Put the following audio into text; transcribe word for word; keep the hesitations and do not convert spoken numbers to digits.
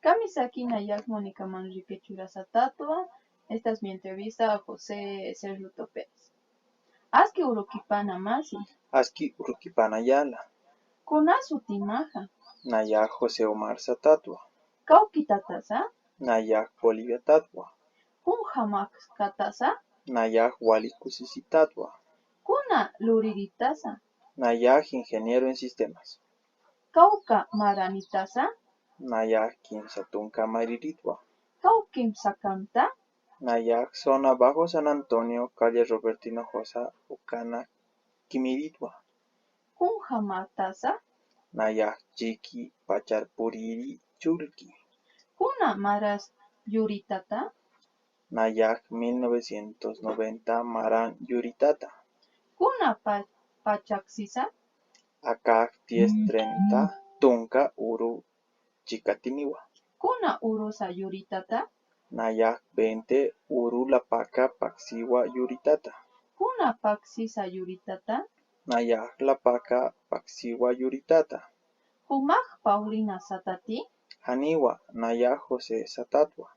Kamisaki, nayax Mónica Manrique Chura Satatwa. Esta es mi entrevista a José Sergio Topez. Aski urukipana masi. Aski urukipana yala. Kuna sutimaxa. Nayax José Omar Satatwa. Kawkitatasa. Nayax Boliviatatwa. Kun jamaxkatasa. Nayax wali kusisitatwa. Kuna luriritasa. Nayax ingeniero en sistemas. Kawka maranitasa. Nayax kimsa tunka mariritwa. Kaw kimsa kanta. Nayax zona Bajo San Antonio, calle Robertino Josa, ukana kimiritwa. Kun jamatasa. Nayax chiki pachar puriri churki. Kuna maras yuritata. Nayax mil novecientos noventa maran yuritata. Kuna pa-, pachaksisa. Akax diez treinta tunka uru chikatiniwa. Kuna urusa yuritata. Nayax veinte uru lapaka paksiwa yuritata. Kuna paksisa yuritata. Nayax lapaka paksiwa yuritata. Jumax Paulina Satati. Janiwa, nayax José Satatwa.